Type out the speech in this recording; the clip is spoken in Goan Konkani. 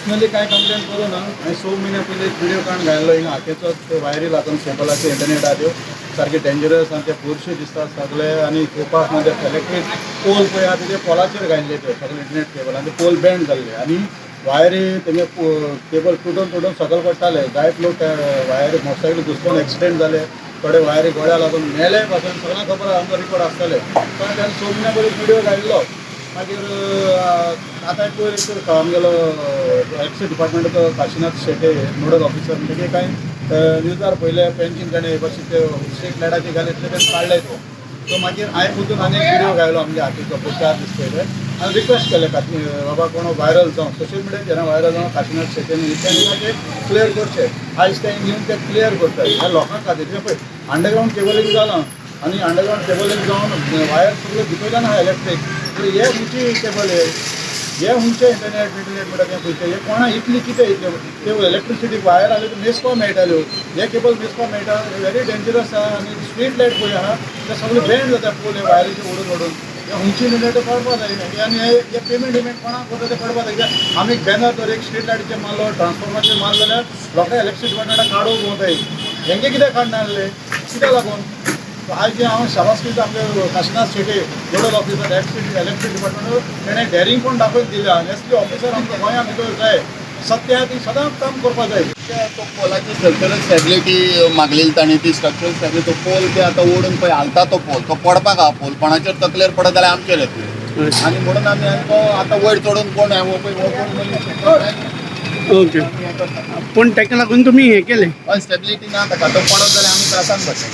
पर्सनली कांय कंप्लेन करूं ना. हांवें 6 म्हयन्या पयलीं एक व्हिडियो काडून घायल्लो हिंगा हाकेचो. त्यो वायरी लागून केबलाचे इंटरनेट आहा त्यो सारके डेंजरस आनी ते बुरशे दिसता सगळे आनी चोवपाक ना. ते इलेक्ट्रीक पोल पळय आहा, ते पोलाचेर घायल्ले ते सगळे इंटरनेट केबल आनी ते पोल बँड जाल्ले आनी वायरी तेंगे केबल तुटून तुटून सकयल पडटाले. जायत लोक त्या वायरी मोटरसायकल घुसपून एक्सिडेंट जाले. थोडे वायरी गोळ्या लागून मेले पासून. सगळ्यांक खबर आहा, आमकां रिकॉर्ड आसतले. पण ताणें 6 म्हयन्या पयलीं व्हिडियो घायल्लो. मागीर आतां पयर एक आमगेलो एक्स डिपार्टमेंटाचो काशिनाथ शेटे नोडल ऑफिसर म्हणटकीर कांय न्यूजार पयले पेंचीन ताणें बशें ते स्ट्रीट लायटाचे घाले, तितले ताणें काडले तो. सो मागीर हांवें परतून आनी एक व्हिडियो घायलो आमगे हातीचो पळय 4 दीस पयले आनी रिक्वेस्ट केलें काशी बाबा कोण व्हायरल जावं, सोशल मिडियाचेर व्हायरल जावं, काशिनाथ शेटेन ताणें क्लियर करचें. आयज ते येवन ते क्लियर करता ह्या लोकां खातीर. पळय, अंडरग्रावंड केबलींग जालां आनी अंडरग्रावंड केबलींग जावन वायर सगळ्यो भितरल्यान आहा इलेक्ट्रीक. तर हे खंयची केबल हे? हे खंयचे इंटरनेट इंटरनेट म्हणटा तें खंयचें हे? कोणा इतली कितें इतले ते इलेक्ट्रिसिटी वायर आसल्यो त्यो मेजपा मेळटाल्यो, हे केबल मेजपा मेळटा? व्हेरी डेंजरस आहा. आनी स्ट्रीट लायट पळय आहा, ते सगळे बेंड जाता पोल हे वायरीचे ओडून ओडून. हे खंयची इंटरनेट कळपा जाय आनी हे हे पेमेंट बिमेंट कोणाक करता तें कळपा जाय. कित्याक आमी बॅनर तर एक स्ट्रीट लायटीचेर मारलो, ट्रान्सफॉर्मराचेर मारलो जाल्यार लोकांक इलेक्ट्रिसिटी डिपार्टमेंटाक काडूंक भोंवताय. हेंगे कित्याक काडना आहले? कित्याक लागून? आयज जे हांव शाबासकी दिता आमगे Kashinath Shete, nodal officer electric department. तेणें डेरिंगपण दाखोवन दिल्या आनी असले ऑफिसर आमकां गोंया भितर जाय. सत्य आहा ती सदांच काम करपाक जाय. तो पोलाची स्ट्रक्चरल स्टेबिलिटी मागलेली ताणी. ती स्ट्रक्चरल स्टेबिलिटी, तो पोल ते आतां ओडून पळय हालता. तो पोल तो पडपाक आहा. पोल कोणाचेर तकलेर पडत जाल्यार आमचेर येतले आनी म्हणून आमी आनी तो आतां वयर चडून कोण हो पळय, हो कोण मनीस. ओके, पूण ताका लागून तुमी हें केलें? हय, स्टेबिलिटी ना ताका. तो पडत जाल्यार आमी त्रासान पडटले.